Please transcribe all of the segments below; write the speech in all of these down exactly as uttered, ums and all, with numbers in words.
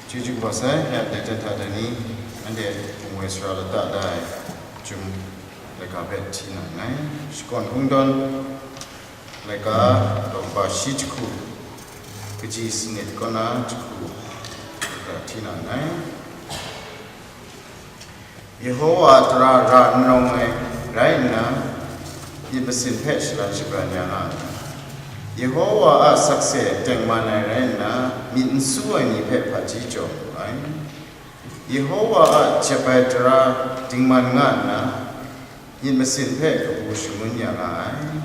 Chyeju kaba sai, ya dai jan hta dai ni, anhte hpung woi sara lata da ai, chyum laika hpe hti na nngai. Shakawn Kungdawn laika, daw kaba shi jahku, kaji sanit kaw na jahku, laika hti na nngai. Yehowa a tara ra n rawng ai rai nna, myit masin hpe shalan shabran ya nga ai. Yehowa a sakse tengman ai rai nna, myit n su ai ni hpe hpaji jaw mu ai. Yehowa a jep ai tara dingman nga nna, myit masin hpe kabu shangun ya nga ai.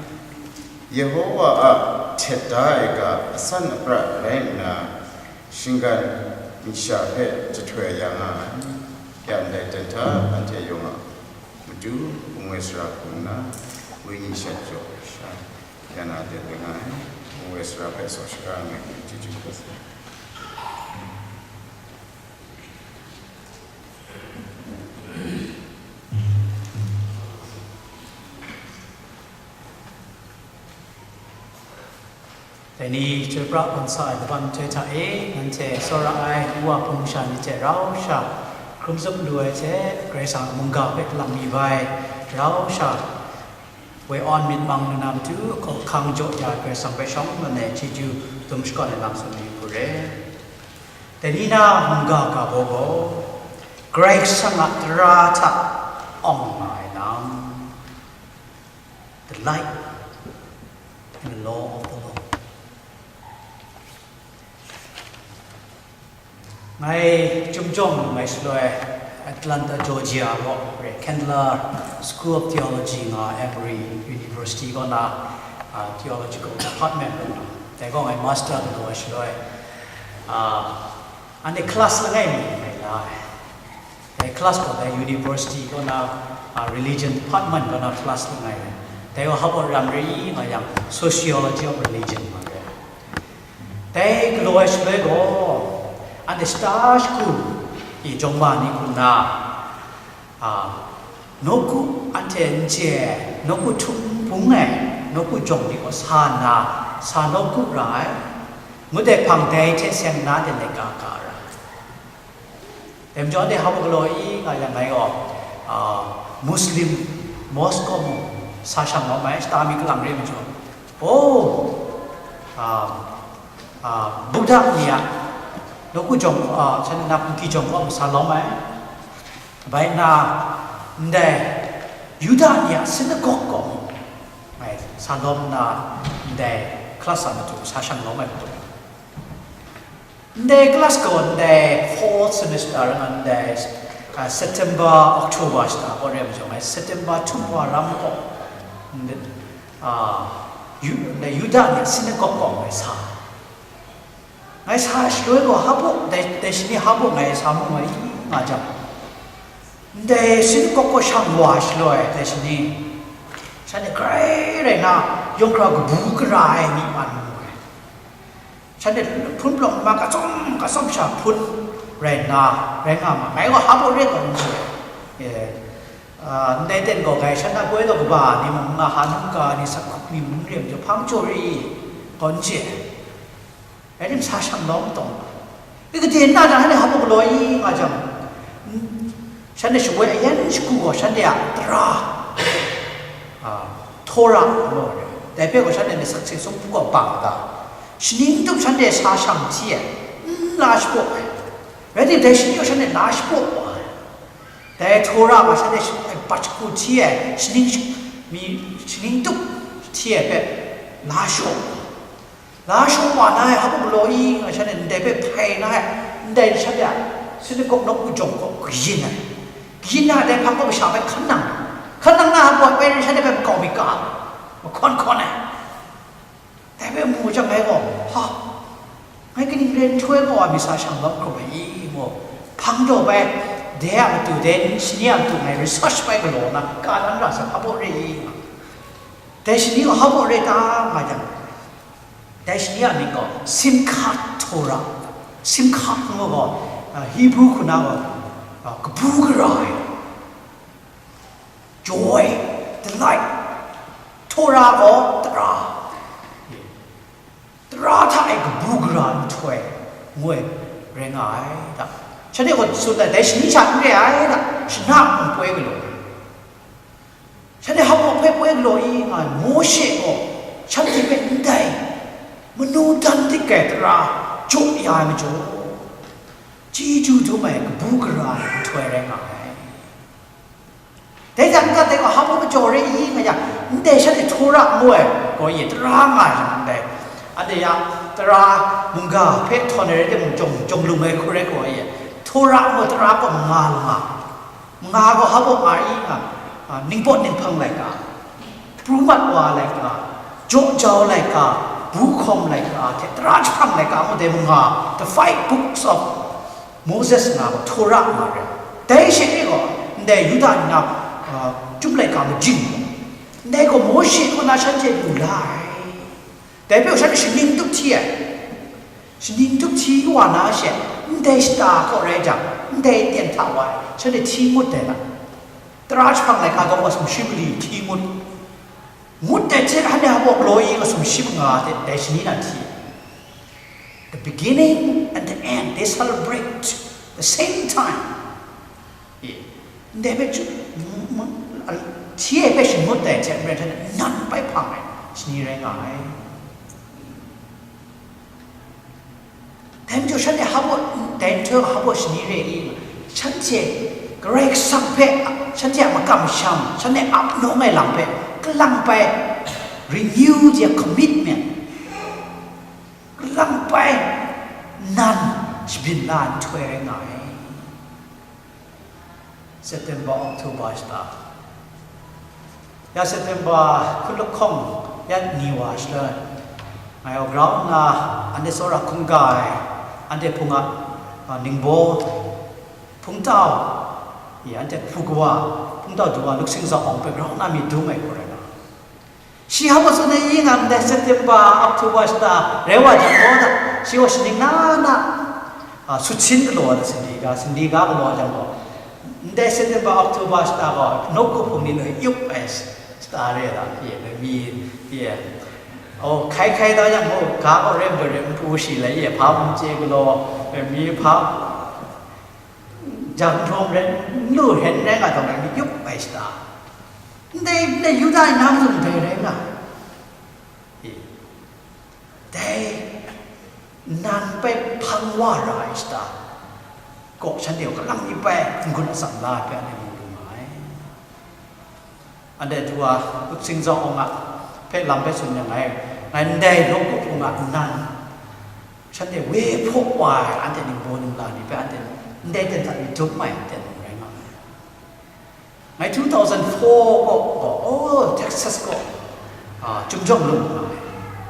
Yehowa a htet da ai ga asan aprat rai nna, shinggan myit sha hpe jahtoi ya nga ai. Ya ndai ten hta anhte yawng a matu, hpung woi sara hkrum nna, wenyi shat jaw sha ya na de rai nga ai. Hpung woi sara hpe saw shara nga ai, chyeju kaba sai. Dai ni chyoi pra hpang sa ai laban nhtoi hta e, nanhte tsawra ai, u wa hpung masha ni hte rau sha, hkrum zup lu ai hte, Karai Kasang a mungga hpe lang mi bai, rau sha, woi awn myit mang lu na matu, hkang jaw ya ai Karai Kasang hpe shawng nnan e chyeju dum shakawn ai lam tsun mayu hku re. Dai ni na mungga ga baw gaw, Karai Kasang a tara hta awng nga ai lam. The light in the law of the Lord. Ngai chyum jawng lu ngai shaloi Atlanta, Georgia kaw re Candler School of Theology nga Emory University kaw na, ah, Theological Department kaw na, dai kaw ngai master lu ai shaloi, ah, anhte class langai mi ngai la ai. Dai class gaw dai university kaw na, ah, religion department kaw na class langai ai. Dai gaw hap ram re i nga yang sociology of religion nga re. Dai galaw ai shaloi gaw, anhte shata shagu i jawng ma ni hku nna, ah, nawku anhte n chye ai, nawku htum n bung ai, nawku jawng ni gaw sa nna, sa nawku ra ai, ngut ai hpang dai hte seng na de laika ka ra ai. Dai majaw, anhte hap galaw i nga yang ngai gaw, ah, Muslim mosque kaw mung sa shang lawm ai, shata mi kalang re majaw, oh, ah, ah, Buddha ni a nawku jawng, ah, shan na hpungki jawng kaw mung sa lawm ai. Bai nna, ndai Yuda ni a synagogue kaw mung ngai sa lawm nna, ndai class a matu sa shang lawm ai matu. Ndai class gaw ndai fourth semester nga ndai, ah, September, October shata kaw re ai majaw, ngai September htum wa ram kaw, ndai, ah, Yu-, ndai Yuda ni synagogue kaw ngai sa. Ngai sa shaloi gaw, hpa dai, dai shani hpa ngai sa mu ngai nga jang, ndai synagogue kaw shang wa shaloi, dai shani, shanhte grai rai na, yawng hkra kabu gara ai myi man mu ai. Shanhte hpun palawng ma kachyawm kachyawm sha hpun rai nna, rai nga ma, ngai gaw hpa re taw n chye ai. E, a, ndai ten gaw ngai shan a poi taw kaba ni mung, nga ha nungga ni, sakhuk ni mung, n re ai majaw, hpa majaw re i, taw n chye ai. Rai tim, sa shang lawm taw, i gade nna jang, shanhte hpa galaw i nga jang, n-, shanhte shawoi ayan shagu gaw shanhte a tara, a, Torah ngu ai, dai hpe gaw shanhte ni sakse sumpu gaw bang ga, shaning tup shanhte sa shang hti ai, n la shapraw ai, rai tim, dai shani gaw shanhte la shapraw ai, dai Torah gaw shanhte sh-, bat shagu hti ai, shaning sh-, mi, shaning tup hti ai hpe la shapraw ai. La shapraw wa na ai hpa galaw i nga shanhte ndai hpe hpai na ai, ndai shanhte a sinagog nawku jawng kaw kayin ai. Kayin na ai dai hpang gaw masha hpe hkan nang, hkan nang na ai hpa bai rai shanhte hpe makau mi ka, mahkawn hkawn ai. Dai hpe mu jang ngai gaw, ha, ngai kaning re nhtoi gaw wa mi sa shang lawm hkrum ai i, ngu, hpang jaw bai, dai a matu, dai shani a matu ngai research bai galaw na, ka dan ra sa, hpa re i nga. Dai shani gaw hpa re ta nga jang, dai shani a mying gaw Simchat Torah, Simchat ngu gaw, a, Hebrew hku na gaw, a, kabu gara ai, joy, delight, Torah gaw tara, tara hta e kabu gara nhtoi, ngu ai, rai nga ai da. Shanhte gaw tsun ai, dai shani sha n re ai da, shana mung poi galaw ai. Shanhte hpa hpe poi galaw i nga ai, Mawshe gaw shanhte hpe ndai manu dan dik ai tara jaw ya ai majaw, chyeju dum ai kabu gara ai nhtoi rai nga ai. Dai hta n-ga dai gaw, hpa majaw re i nga yang, ndai shanhte Tora ngu ai gaw, ye tara nga ai sha ndai. Anhte ya tara mungga hpe htawn ai rai timung, jawng, jawng lung ai hku rai gaw, ye Tora ngu ai tara gaw manga langa, manga gaw hpa nga i nga, a, ningpawt ninghpang laika, pru mat wa laika, jaw jau laika, bu hkawm laika, hte tara jahprang laika ngu dai manga, the five books of Moses nga gaw, Tora nga rai. Dai she e gaw, ndai Yuda ni na, a, chyum laika majing gaw, ndai gaw Mawshe kaw na shanhte lu la ai. Dai hpe shanhte shaning tup hti ai. Shaning tup hti wa na she, ndai shata kaw rai jang, ndai ten hta wa ai, shanhte hti ngut ai na. Tara jahprang laika gaw wa sumshi mali hti ngut. Ngut ai hte hkanni hpa galaw i nga sumshi manga hte dai shani na hti. The beginning and the end, they celebrate the same time. E, ndai hpe chu, m-, m-, a, hti ai hpe shangut ai hte maren hte nan bai hpang ai shani rai nga ai. Dai majaw shanhte hpa, dai nhtoi hpa shani re i, shanhte Karai Kasang hpe, shanhte a makam masham, shanhte ap nawng ai lam hpe, kalang bai renew their commitment, kalang bai nan shabyin la ai nhtoi rai nga ai. September, October shata. Ya September hkun lahkawng ya ni wa shaloi, ngai gaw grau nna anhte tsawra hkungga ai, anhte hpung a, a, ningbaw, hpungtau, ya anhte hpu kawa, hpungtau du wa, Luksing Zau Awng hpe grau nna myit dum ai hku rai nga. Shi hpa tsun ai i nga, ndai September, October shata rai wa jang gaw, shi gaw shaning na na, a, sut sin galaw ai, sindika, sindika galaw ai jang gaw, ndai September, October shata gaw, nawku hpung ni law yup ai shata re ai da, ye, mi, ye. O, hkai hkai da yang gaw, ga gaw rem gaw rem, npu shi lai, ye, hpa hpung chye galaw, mi hpa, jang hprawng ren, n lu hkyen rai nga tawn ai, mi yup ai shata. Ndai, ndai Yuda ni na mazum dai rai nga. E, dai nan bai hpang wa ra ai shata kaw, shanhte gaw kalang mi bai n-gun atsam la ai hpe anhte mu lu nga ai. Anhte du wa, Luksing Zau Awng a hpe lam hpe tsun yang ngai, ngai ndai nawku hpung a nan, shanhte woi hpaw wa ai, anhte ningbaw ningla ni hpe anhte ndai ten hta myit dum ai, anhte rai nga ai. Ngai two thousand four gaw, gaw, oh, Texas gaw, ah, Chyum Jawng Lung nga ai.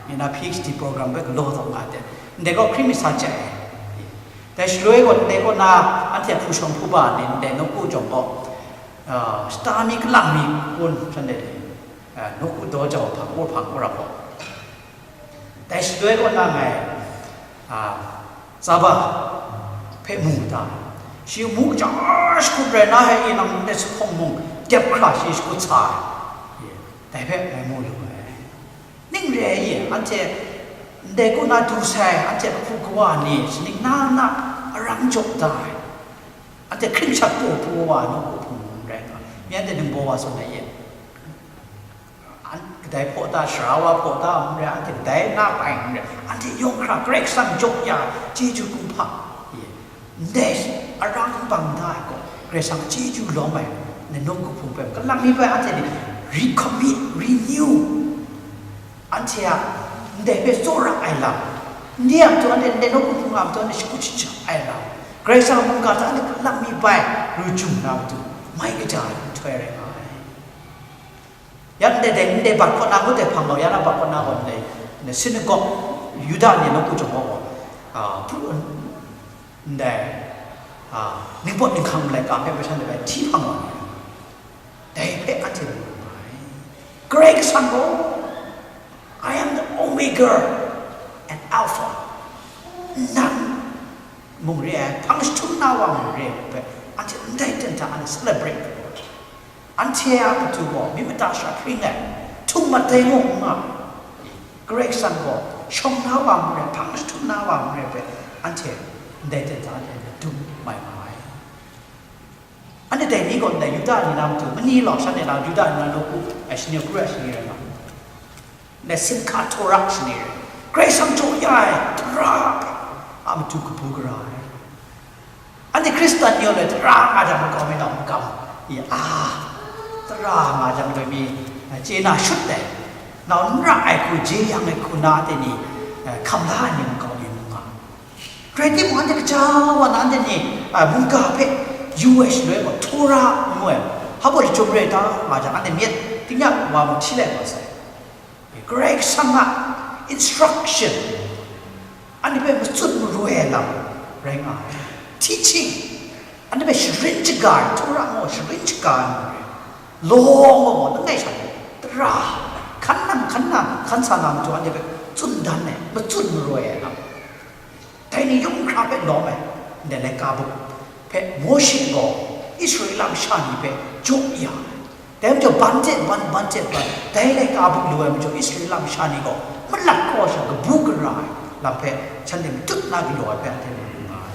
Ngai na PhD program hpe galaw taw nga ai hte, ndai gaw hkri myit sa chye ai. Dai shaloi gaw, ndai kaw na, anhte hpu shawng hpu ba ni, ndai nawku jawng gaw, ah, shata mi kalang mi kun, shanhte ni, ah, nawku daw jau hpang, wor hpang, wor ap gaw. Dai shaloi kaw na ngai, a, Zaba hpe mu da. Shi mu kaja shakut rai na, he, inang ndai sahkawng mung dep hkra shi shakut sa ai. Dai hpe ngai mu lu ai. Ning re ai, anhte ndai kaw na du sai, anhte hpu kawa ni shaning na na arang jaw da ai. Anhte hkring shat taw pru wa ai nawku hpung rai nga, mi anhte ningbaw wa tsun ai ye. An-, kadai hpaw ta, sara wa hpaw ta n rai, anhte kadai na bai n rai, anhte yawng hkra Karai Kasang jaw ya, chyeju kumhpa, ye, ndai arang bang da ai gaw, Karai Kasang chyeju lawm ai, ndai nawku hpung hpe, kalang mi bai anhte ni recommit, renew, anhte a ndai hpe tsawra ai lam, ndai a matu anhte ndai nawku hpung a matu anhte shakut shaja ai lam, Karai Kasang mungga hta anhte kalang mi bai ru jum na matu, mai kaja ai nhtoi rai nga ai. Ya ndai dai, ndai bat kaw na ngut ai hpang gaw, ya na bat kaw na gaw ndai, ndai sinagog, Yuda ni nawku jawng gaw, a, pru, ndai, a, ningpawt ninghkang laika hpe masha ni bai hti hpang wa ai. Dai hpe anhte mu lu nga ai. Karai Kasang gaw, "I am the Omega and Alpha." Nang mung re ai, hpang jahtum na wa mung re ai hpe, anhte ndai ten hta anhte celebrate. Anhte a matu gaw myit mada sha hpring ai, htung mat ai ngu n nga. Karai Kasang gaw shawng na wa mung re, hpang jahtum na wa mung re hpe, anhte ndai ten hta anhte madun mai nga ai. Anhte dai ni gaw ndai Yuda ni na matu, mani law shanhte na Yuda ni na nawku ai shani, kru ai shani rai nga, ndai Simchat Torah shani rai, Karai Kasang jaw ya ai tara a matu kabu gara ai. Anhte Hkristan ni gaw le tara nga jang makau mi nau makam, ya, a, tara nga jang doi mi, a, chye na shut dai, nau n ra ai hku, jeyang ai hku na de ni, a, hkam la ai ni makau mi mu nga. Rai timung, anhte kaja wa na anhte ni, a, mungga hpe yu ai shaloi gaw, Torah ngu ai, hpa baw lachyum rai ta nga jang, anhte myit tingnyang wa mahti lai wa sai. Karai Kasang a instruction, anhte hpe matsun maroi ai lam rai nga ai. Teaching, anhte hpe sharin shaga ai, Torah gaw sharin shaga ai, law gaw langai sha ai, tara, hkan nang, hkan na, hkan sa na matu anhte hpe tsun dan ai, matsun maroi ai lam. Dai ni yawng hkra hpe lawm ai, ndai laika buk hpe Mawshe gaw Israela masha ni hpe jaw ya ai. Dai majaw, ban hte ban, ban hte ban, dai laika buk lu ai majaw, Israela masha ni gaw malat kau sha, kabu gara ai lam hpe shanhte matut na galaw ai hpe anhte mu lu nga ai.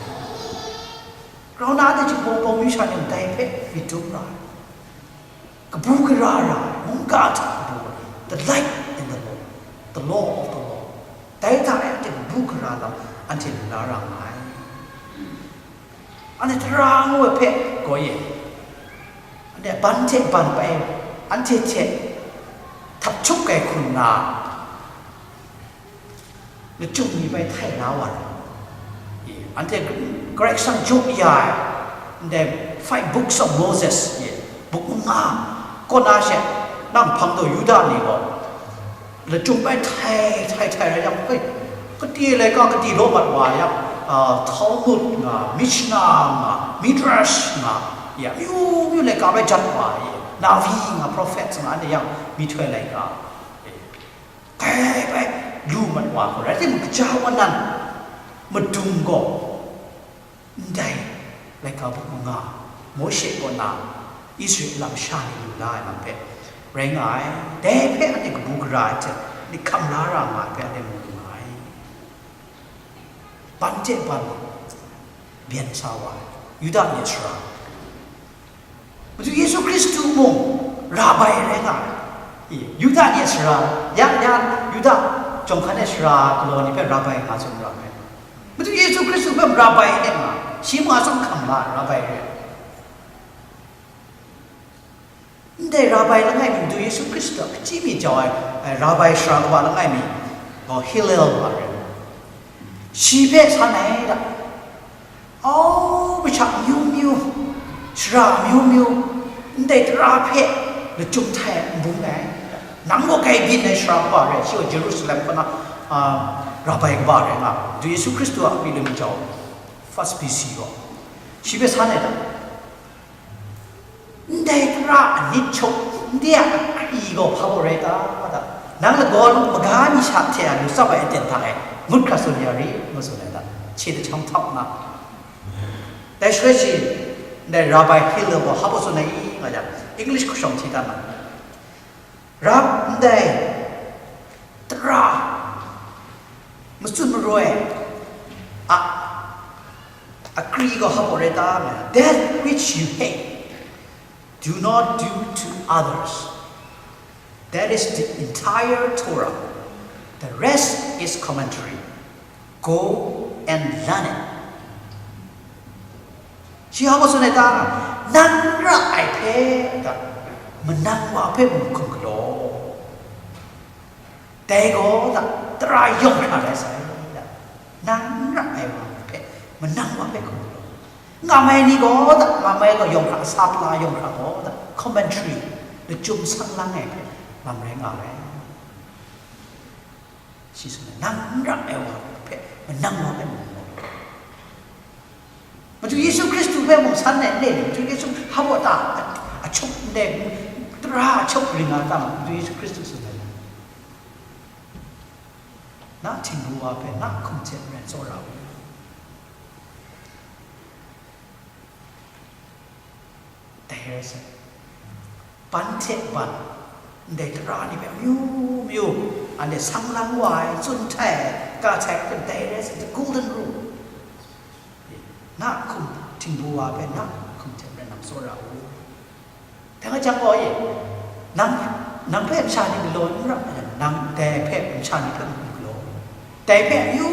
Grau na, anhte chyum bawng bawng myu sha ni mung dai hpe myit dum ra ai. Kabu gara ra ai, mungga hta kabu gara, the light in the law, the law of the law. Dai hta e anhte kabu gara lam anhte lu la ra nga ai. Anhte tara ngu ai hpe gaw ye, anhte ban hte ban bai, anhte hte htap htup ai hku nna, lachyum ni bai htai la wa ai. Anhte Karai Kasang jaw ya ai, ndai Five Books of Moses, buk manga, kaw na she, nang hpang taw Yuda ni gaw, lachyum bai htai, htai, htai rai yang, hei, kati laika kati law mat wa yang, a, Talmud nga, Mishnah nga, Midrash nga, ya, myu myu laika bai jat wa, Navi nga, prophets nga, anhte yang myihtoi laika, kai bai lu mat wa hku rai timung, kaja wa nan madung gaw, ndai laika buk manga, Mawshe kaw na Israela masha ni lu la ai lam hpe rai nga ai. Dai hpe anhte kabu gara ai hte, ni hkam la ra nga ai hpe anhte mu lu nga ai. Ban hte ban byen sa wa ai, Yuda ni a sara. Madu Yesu Hkristu mung rabai rai nga ai. Yuda ni a sara, ya, ya, Yuda jawng hkan e sara galaw ni hpe rabai nga tsun ra ai. Madu Yesu Hkristu hpe rabai rai nga, shi mung a tsawm hkam la ai, rabai rai. Ndai rabai langai mi, Madu Yesu Hkristu a hpaji mi jau ai, ai, rabai sara kaba langai mi, gaw Hillel wa rai. Shi hpe san ai da, au, masha amyu myu, sara amyu myu, ndai tara hpe lachyum htai ai n bung ai. Nang gaw kai byin ai sara kaba rai, shi gaw Jerusalem kaw na, a, rabai kaba rai nga, Madu Yesu Hkristu a akyu lam jau, first B C gaw, shi hpe san ai da. Ndai tara anit shawk, ndai a akri gaw hpa gaw rai ta, ta? Nang lagaw maga mi sha hte a lu tsap ai aten hta e ngut hkra tsun ya ri, ngu tsun ai ta? Hkye jahtum htap nna, dai shaloi shi, ndai Rabbi Hillel gaw hpa gaw tsun ai i, nga jang, English hkashawng hti dan na, Rab ndai tara matsun maroi a akri gaw hpa gaw rai ta? That which you hate, do not do to others. That is the entire Torah. The rest is commentary. Go and learn it. Shi hpa gaw tsun ai ta? Nang ra ai hpe, ga, manang wa hpe mung hkum galaw. Dai gaw, ga, tara yawng hkra rai sai, ga, nang ra ai wa hpe, manang wa hpe hkum galaw. Ngam ai ni gaw, ga, ngam ai gaw yawng hkra, sa pala yawng hkra gaw, ga, commentary, lachyum sang lang ai hpe lam rai nga ai. Shi tsun ai, nang n ra ai wa hpe, manang wa hpe mung gaw. Madu Yesu Hkristu hpe mung san ai n le ni? Madu Yesu hpa gaw ta, a, a chup n le, tara a chup ring nga ta ma? Madu Yesu Hkristu tsun ai, na htingbu wa hpe na hkum hte maren tsawra u. Dai rai sai, ban hte ban, ndai tara ni hpe amyu myu, anhte sang lang wa ai, tsun htai ai, ka htai ai, dai rai sai, the golden rule. wa hpe na hkum hte maren nang tsawra u. Dai nga jang gaw e, nang, nang hpe masha ni galaw n ra, nang dai hpe masha ni hpe n galaw. Dai hpe amyu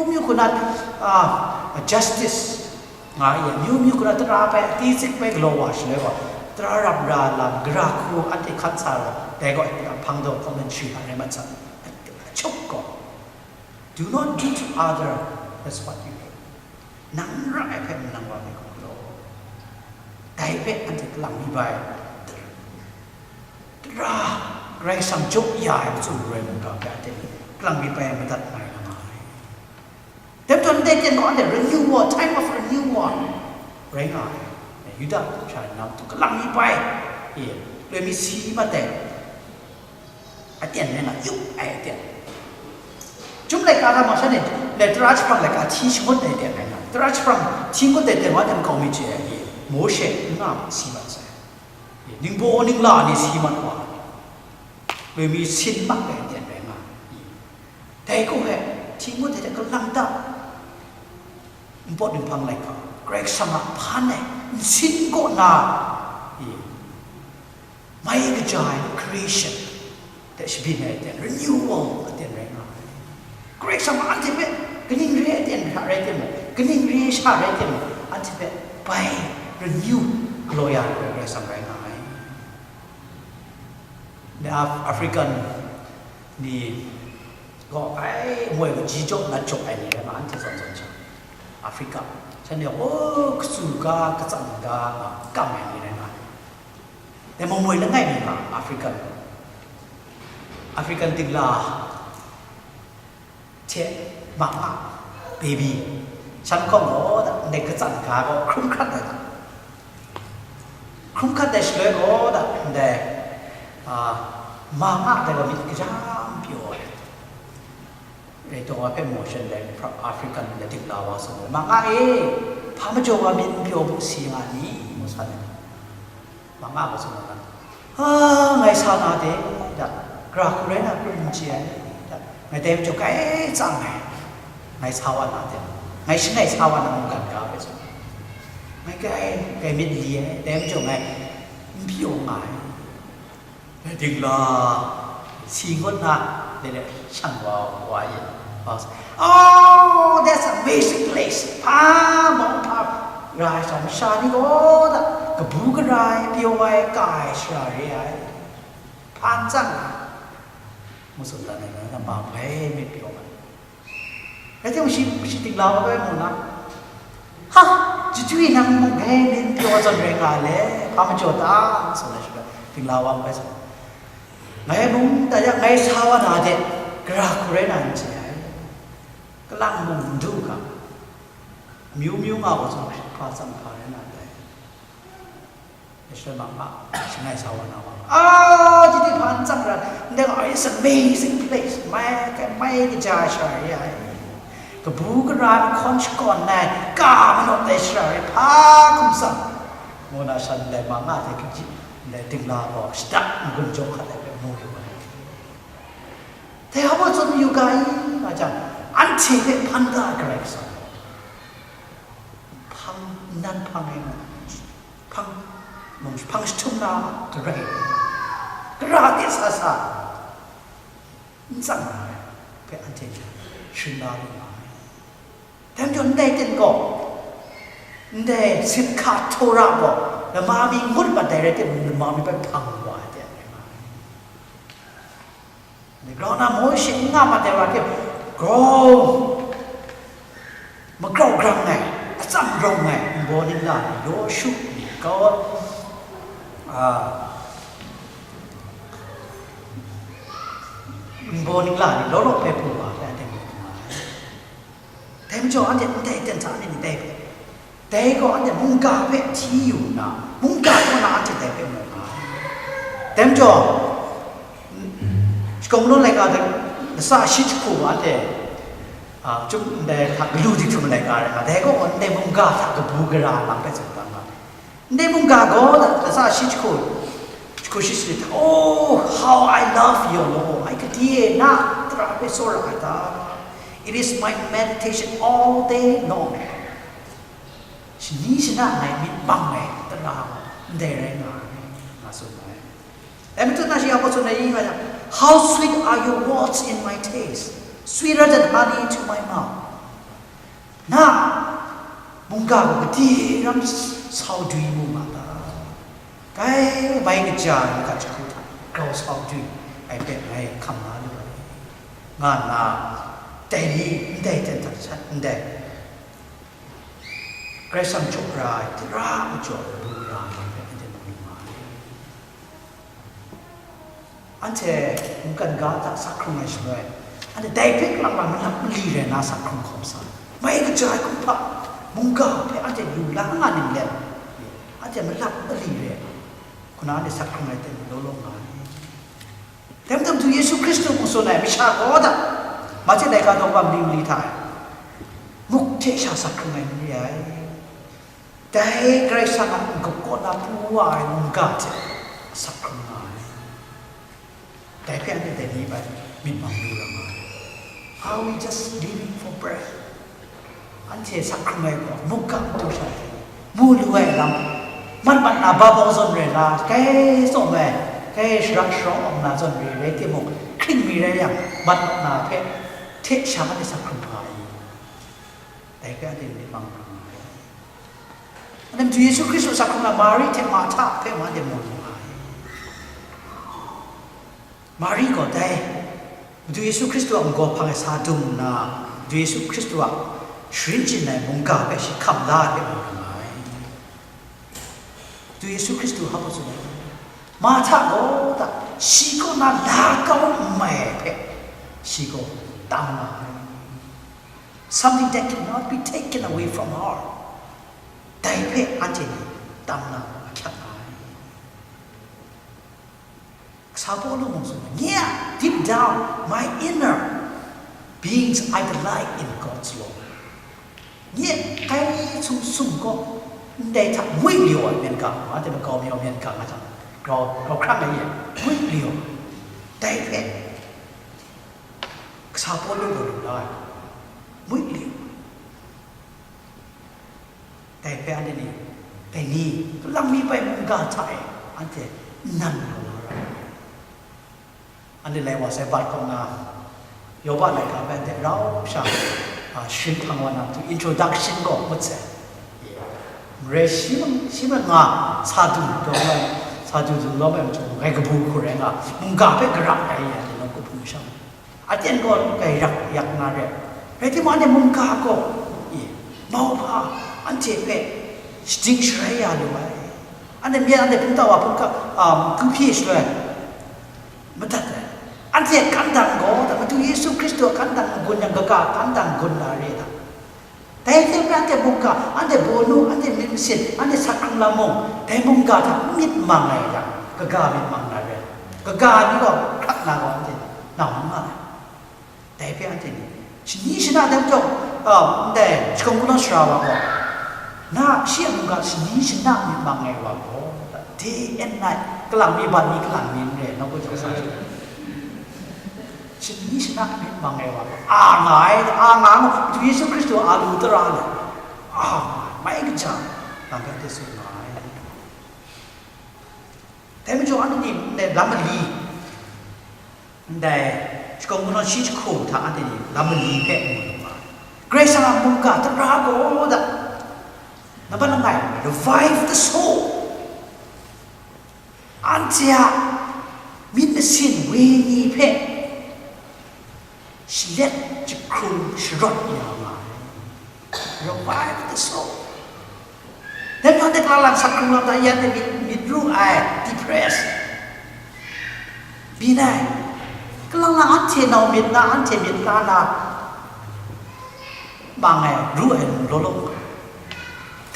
myu hku na, a, justice nga ai, amyu myu hku na tara hpe, titsik hpe galaw wa shaloi gaw, tara ram ra lam, gara hku anhte hkan sa ai, dai gaw hpang daw commentary hta rai mat sa, achuk gaw, "Do not do to other as what you hate." Nang ra ai hpe nang wa hpe hkum galaw. Dai hpe anhte kalang mi bai. Tara, Karai Kasang jaw ya ai machyu rai mungga hpe anhte kalang mi bai madat ngai nga ai. Dai majaw ndai ten gaw anhte renewal, time of renewal rai nga ai. Yuda masha ni na matu kalang mi bai, e, loi mi si mat ai. Aten rai nga, yup ai aten. Chyum laika hta mung sha ni, le tara jahprang laika hti shangut ai aten rai nga. Tara jahprang hti ngut ai aten wa aten kau mi chye ai, Mawshe n nga ma si mat sai. Ningbaw ningla ni si mat wa, loi mi sin mat ai aten rai nga. Dai hku hpe, hti ngut ai hte kalang ta, npawt ninghpang laika, Karai Kasang a hpan e, nsin kaw na, e, mai kaja ai creation hte shabyin ai aten, renewal aten rai nga ai. Karai Kasang a anhte hpe kaning re ai aten hta rai timung, kaning re ai sha rai timung, anhte hpe bai renew galaw ya ai Karai Kasang rai nga ai. Ni Af-, African ni gaw, ai, moi gaw ji jaw nat jaw ai ni rai nga, anhte zawn zawn sha, Africa, shanhte gaw, o, katsu ga, katsan ga, nga kam ai ni rai nga. Dai mung moi langai mi nga, African, African dingla hte ma nga, baby, shan hkawng gaw da, ndai katsan ga gaw hkrum hkrat ai da. Hkrum hkrat ai shaloi gaw da, ndai, a, ma nga dai gaw myit kaja n pyaw ai. Rai taw wa hpe Mawshe ndai African ndai dingla wa tsun ai, "Ma nga e, hpa majaw wa myit n pyaw bu si nga ni?" ngu san ai. Ma nga gaw tsun ai, "A, ngai sa na de, da, gara hku rai na krum n chye ai, da, ngai dai majaw kai tsang ai, ngai sa wa na de, ngai shangai sa wa na mungkan ga hpe tsun, ngai kai, kai myit li ai, dai majaw ngai n pyaw nga ai." Dingla si ngut na, dai le shang wa, wa yin. "Oh, that's amazing place. Hpa mung hpa ra ai sha, masha ni gaw da, kabu gara ai, pyaw ai, ka ai shara re ai. Hpa n tsang ai," ngu tsun dan ai, na ma bai myit pyaw ai. Rai timung, shi, shi dingla wa bai mu na, "Ha, chachui nang mung dai myit n pyaw zawn rai nga le, hpa majaw ta?" ngu tsun ai shaloi, dingla wa bai tsun, "Ngai mung, da yang ngai sa wa na de, gara hku rai na n chye ai. Kalang mung n du ga, amyu myu nga gaw tsun hkrit hpa tsang hpa rai na ndai." Shaloi ma nga, shangai sa wa na wa, "Ah, chachui hpa n tsang ra, ndai gaw, it's amazing place, mai, kai mai kaja ai shara re ai, kabu gara ai mahkawn shakawn ai, ka manawt ai shara re, hpa hkum tsang," ngu na shan ndai ma nga hte kaji, ndai dingla gaw shada n-gun jaw hkat ai hpe mu yu ai. Dai hpa baw tsun yu ga i nga jang, anhte hpe hpan da ai Karai Kasang gaw hpang, nan hpang ai nga, hpang, mung hpang jahtum na garai, gara de sa sa, n tsang na ai hpe anhte hkrit la lu nga ai. Dai majaw ndai ten gaw, ndai Simchat Torah gaw lama mi ngut mat dai rai timung, lama mi hpe hpang wa ai de. Grau na Mawshe n nga mat ai wa hte, grau, magrau grang ai, atsam grau ai, nbaw ningla ni, Yawshu ni, kau, a, nbaw ningla ni, law law hpe pru wa hpe anhte mu nga ai. Dai majaw, anhte ndai ten hta ni ndai hpe, dai gaw anhte mungga hpe hti yu nna, mungga kaw na anhte dai hpe mu nga ai. Dai majaw, Shakawn Manawn laika hta, lasa shi jahku wa anhte, a, chyum ndai hta galu di htum laika rai nga, dai gaw ndai mungga hta kabu gara lam hpe tsun dan nga ai. Ndai mungga gaw, lasa shi jahku, jahku shi sanit hta, "Oh, how I love your law! Ngai gade e na tara hpe tsawra ai ta? It is my meditation all day long." Shani shana ngai myit mang ai tara gaw ndai rai nga ai, nga tsun ai. Dai majaw na shi a baw tsun ai, yi nga yang, "How sweet are your words in my taste, sweeter than honey to my mouth." Na mungga gaw gade ram sau dwi mu nga ta. Dai bai kaja ai mungga jahku hta grau sau dwi ai hpe ngai hkam na lu ai, nga nna, dai ni ndai ten hta sat ndai Karai Kasang jaw ra ai tara majaw lu ra ai hpe anhte mu lu nga ai. Anhte mungkan ga hta sak hkrung ai shaloi, anhte dai hpe kalang lang malap mali rai na sak hkrung hkawm sa ai. Mai kaja ai kumhpa mungga hpe anhte lu la nga ning let, anhte malap mali rai na, hkuna anhte sak hkrung ai ten law law nga ai. Dai majaw Madu Yesu Hkristu mung tsun ai, masha gaw da, Mahte laika daw kaba mali mali hta e, muk hte sha sak hkrung ai n re ai. Dai Karai Kasang a n-gup kaw na pru wa ai mungga hte sak hkrung nga ai. Dai hpe anhte dai ni bai myit mang lu ra nga ai. Are we just living for bread? Anhte sak hkrung ai gaw mungga matu sha hte mu lu ai lam, mat mat na ba bau zawn rai la, kai tsawm ai, kai shara sharawng awng na zawn re rai timung, hkring mi rai yang, mat mat na hpe hte sha anhte sak hkrung nga ai. Dai hpe anhte myit mang lu nga ai. Anhte Madu Yesu Hkristu sak hkrung ai Mari hte Marhta hpe mung anhte mu lu nga ai. Mari gaw dai Madu Yesu Hkristu a n-gaw hpang e sa dung nna, Madu Yesu Hkristu a sharin chyin ai mungga hpe shi hkam la ai hpe mu lu nga ai. Madu Yesu Hkristu hpa tsun ai, Marhta gaw da, shi kaw na la kau n mai ai hpe, shi gaw tam nga ai. Something that cannot be taken away from her. Dai hpe anhte ni tam na ahkyak nga ai. Kasa Pawlu mung tsun ai, "Nye a, deep down, my inner beings, I delight in God's law." Nye kai sum sum gaw ndai hta ngwi liu ai myen ga, anhte makau mi ai myen ga nga jang, grau, grau hkrang ai ye, ngwi liu ai. Dai hpe Kasa Pawlu gaw lu la ai, ngwi liu ai. Dai hpe anhte ni, dai ni, kalang mi bai mungga hta e, anhte nnan lu na ra ai. Anhte lai wa sai bat kaw na, Yoba laika hpe anhte rau sha, a, sharin hpang wa na matu, introduction gaw ngut sai. Marai shi mung, shi mung nga sa du daw ai, sa du du lawm ai majaw, ngai kabu hku rai nga, mungga hpe gara ai, anhte nawku hpung sham. Aten gaw kai rak yak na re, rai timung, anhte mungga gaw, e, mauhpa, anhte hpe shading sharai ya lu ai. Anhte myen, anhte hpungtau wa hpungga, a, matu hpyi shaloi madat ai. Anhte a kandang gaw, Madu Yesu Hkristu a kandang n-gun yang, kaga kandang n-gun na re ai. Dai hte maren anhte mungga, anhte bawnu, anhte myit masin, anhte sak hkrung lam mung, dai mungga hta myit mang ai yang, kaga myit mang na re ai. Kaga ni gaw hkrat na gaw anhte nau n nga ai. Dai hpe anhte ni, shani shana dai majaw, a, ndai shakawn kungdawn sara wa gaw, na shi a mungga shani shana myit mang ai wa gaw, day and night, kalang mi bat mi, kalang mi n re, nawku jang sa ai. Shani shana myit mang ai wa gaw, a nga ai, a nga ai, Madu Yesu Hkristu a lu tara ai, a nga ai, mai kaja, lam hpe anhte tsun nga ai. Dai majaw anhte ni ndai lam mali, ndai shakawn kungdawn shi jahku hta anhte ni lam mali hpe mu lu nga ai. Karai Kasang a mungga tara gaw da, nambat langai, revive the soul. Anhte a myit masin wenyi hpe shalet jahkrung sharawt ya nga ai. Revive the soul. Dai majaw anhte kalang lang sak hkrung lam hta, ya anhte myit, myit ru ai, depressed. Byin ai. Kalang lang anhte nau myit na, anhte myit la na, mang ai, ru ai law law.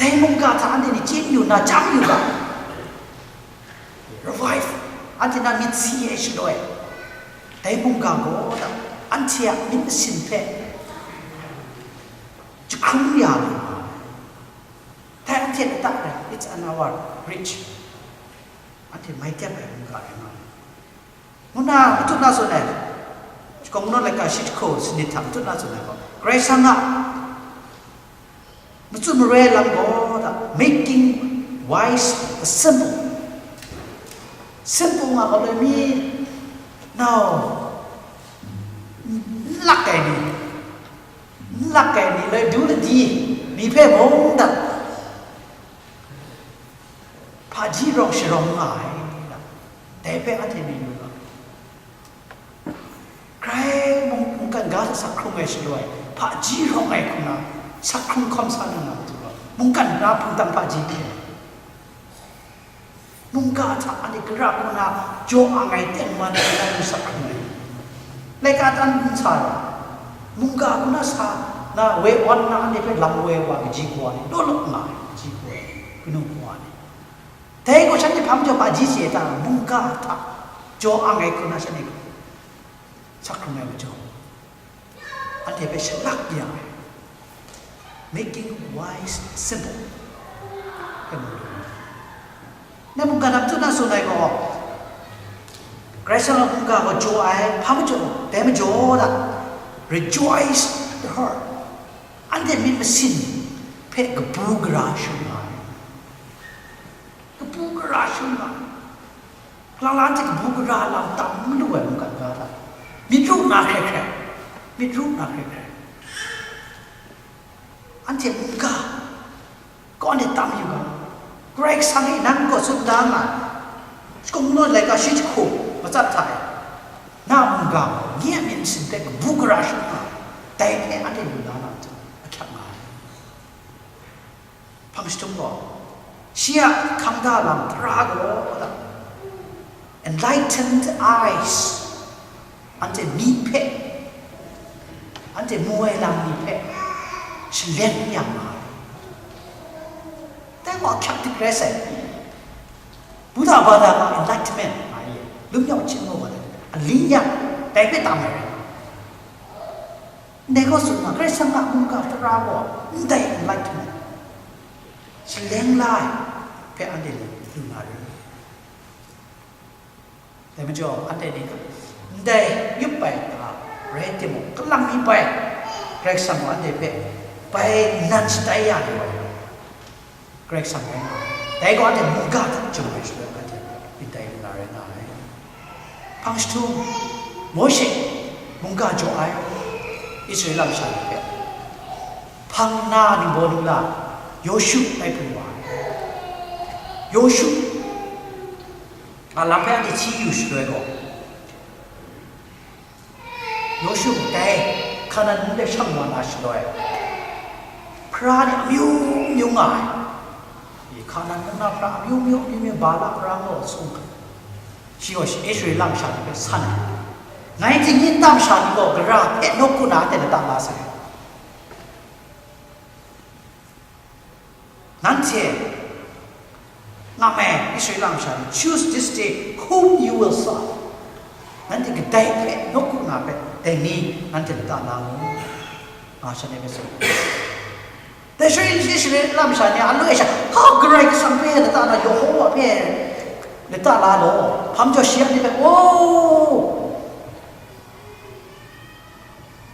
Dai mungga hta anhte ni chye yu na, chyam yu ga. Revive, anhte na myit si ai shaloi, dai mungga gaw da, anhte a myit masin hpe jahkrung ya lu ai. Dai anhte lata rai, it's an hour rich. Anhte mai tep ai mungga rai nga ai. Ngu na, matut na tsun ai, shakawn kungdawn laika shi jahku sanit hta matut na tsun ai gaw, Karai Kasang a Matsun maroi lam gaw da, making wise the simple. Simple nga gaw loi mi, nau, n lak ai ni, n lak ai ni, loi du ladi ni hpe mung dat, hpaji rawng sharawng nga ai, dai hpe anhte myit yu ga. Grai mung, mungkan ga hta sak hkrung ai shaloi, hpaji rawng ai hku na, sak hkrung hkawm sa na nga matu ga, mungkan na hpungtang hpaji hte. Mungga hta anhte gara hku na jaw ang ai tengman ai na lu sak hkrung ai. Laika tan n sa ai. Mungga hku na sa na woi wan na anhte hpe lam woi wa kaji kawa ni, law law nga ai kaji kawa ni, kanu kawa ni. Dai gaw shanhte hpa majaw hpaji chye ta, mungga hta jaw ang ai hku na shanhte sak hkrung ai majaw, anhte hpe shalak ya ai, making wise simple. Hpe mu lu. Na mungga na matu na tsun ai gaw, Karai Kasang a mungga gaw jaw ai, hpa majaw, dai majaw da, rejoice the heart. Anhte myit masin hpe kabu gara shung nga ai. Kabu gara shung nga ai. Kalang la anhte kabu gara lam tam malu ai mungkan ga hta, myit ru na hkrai hkrai, myit ru na hkrai hkrai. Anhte mungga kaw anhte tam yu ga, Karai Kasang e nang kaw tsun da nga ai, shakawn laika shi jahku matsat hta e, na mungga gaw nye a myit masin hpe kabu gara shung nga ai, dai hpe anhte lu na na ahkyak nga ai. Hpang jahtum gaw, shi a hkang da lam tara gaw, enlightened eyes, anhte myi hpe, anhte mu ai lam ni hpe shaleng ya nga ai. Dai gaw ahkyak dik rai sai. Buddha bada gaw enlightenment nga ai, လွတ်မြောက်ခြင်း gaw, alin yang, dai hpe tam ai rai. Ndai gaw tsun na, Karai Kasang a mungga tara gaw ndai enlightenment, shaleng la ai hpe anhte lu na rai. Dai majaw, anhte ni ndai yup ai hta rai timung, kalang mi bai Karai Kasang gaw anhte hpe bai nan shatai ya lu ai. Karai Kasang rai nga ai. Dai gaw anhte mungga hta jaw ai shaloi anhte myit dai lu na rai nga ai. Hpang jahtum, Mawshe mungga jaw ai Israela masha ni hpe hpang nna ningbaw ningla Yawshu tai pru wa ai. Yawshu a lam hpe anhte hti yu shaloi gaw, Yawshu dai Hkanan mung de shang wa na shaloi, hpara ni amyu myu nga ai. Hkanan mung na hpara amyu myu, amyu myu, Bala hpara ngu a sung ai. Shi gaw Israela masha ni hpe san ai. Ngai tingnyit tam sha ni gaw gara hpe nawku na anhte lata la sai. Nanhte, nga mai Israela masha ni, choose this day whom you will serve. Nanhte kadai hpe nawku na hpe dai ni nanhte lata la mu, nga shanhte hpe tsun. Dai shaloi Israela masha ni a loi sha, hpa Karai Kasang hpe lata na, Yehowa hpe lata la law, hpa majaw shi a myit hpe, oh,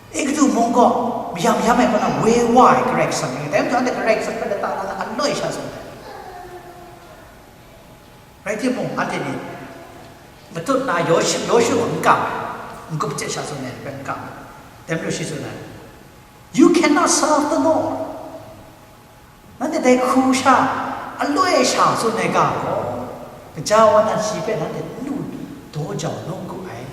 Egutu mung gaw mayam yam ai kaw na woi wa ai Karai Kasang rai, dai majaw anhte Karai Kasang hpe lata la na aloi sha tsun ai. Rai timung, anhte ni matut na Yawshu, Yawshu n kam ai, n-gup hte sha tsun ai hpe n kam ai. Dai majaw shi tsun ai, "You cannot serve the Lord." Nanhte dai hku sha aloi sha tsun ai ga gaw, gaja wa nan shi hpe nanhte n lu daw jau nawku ai.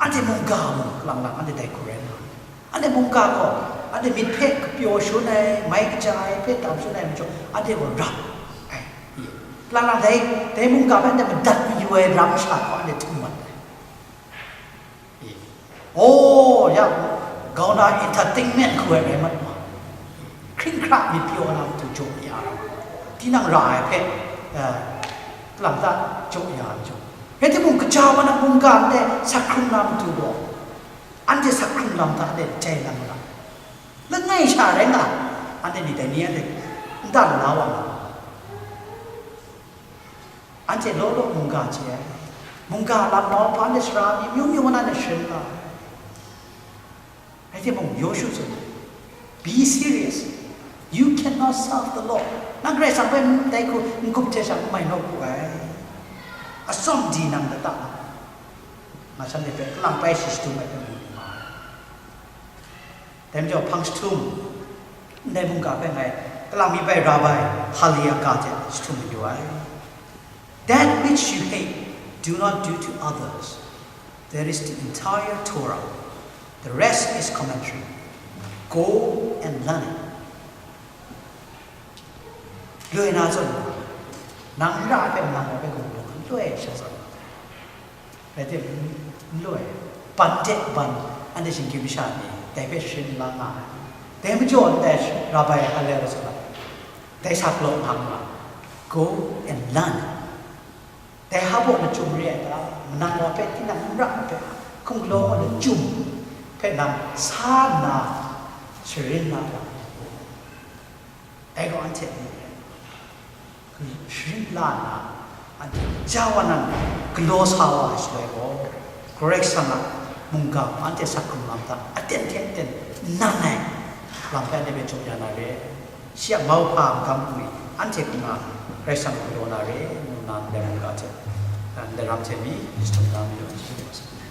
Anhte mungga mung lang lang anhte dai hku rai nga ai. Anhte mungga gaw, anhte myit hpe kapyaw shangun ai, mai kaja ai hpe tam shangun ai majaw, anhte gaw rap ai. Lang lang dai, dai mungga hpe anhte madat mayu ai ram masha gaw anhte htum mat ai. Oh, ya, gauna entertainment hku ai rai mat wa. Hkring hkra myit pyaw na matu jaw ya ai. Tinang ra ai hpe, eh, lam ta jaw ya ai majaw. Rai timung, gaja wa na mungga ndai, sak hkrung na matu gaw, anhte sak hkrung lam ta de jai lam ra. Langai sha rai nga, anhte ni dai ni anhte nta la wa na. Anhte law law mungga chye ai. Mungga lam mau hpa de sara mi myu myu wa na de sharin nga ai. Rai timung, Yawshu tsun ai, Be serious. You cannot serve the Lord. Nang Karai Kasang hpe ndai hku n-gup hte sha n mai naw hku ai. Atsawm di nang lata na, nga shanhte hpe kalang bai shi jahtum ai hpe mu lu ma ai. Dai majaw hpang jahtum, ndai mungga hpe ngai kalang mi bai Rabbi Haliaka hte jahtum mayu ai. That which you hate, do not do to others. That is the entire Torah. The rest is commentary. Go and learn it. Loi na zawn, nang ra ai hpe nang hpe gumlawng n loi sha zawn. Rai timung, n loi. Ban de ban, anhte shinggyim masha ni dai hpe sharin la nga ai. Dai majaw ndai Rabbi Haliaka zawn, dai sa galaw nga nga, go and learn. Dai hpa baw na chyum re ai ta? Manang wa hpe tinang n ra ai hpe, hkum galaw wa na chyum hpe nang sa nna sharin la ra. Dai gaw anhte ni sharin la nna, anhte ja wa nan galaw sa wa ai shaloi gaw, Karai Kasang a mungga gaw anhte asak hkrung lam hta aten hte aten nan ai lam hpe anhte hpe jaw ya na re. Shi a mauhpa magam hku ni anhte hkrum na Karai Kasang gaw galaw na re, ngu nna ndai mungga hte, ndai ram hte mi, jahtum na mayu, jahtum na mayu.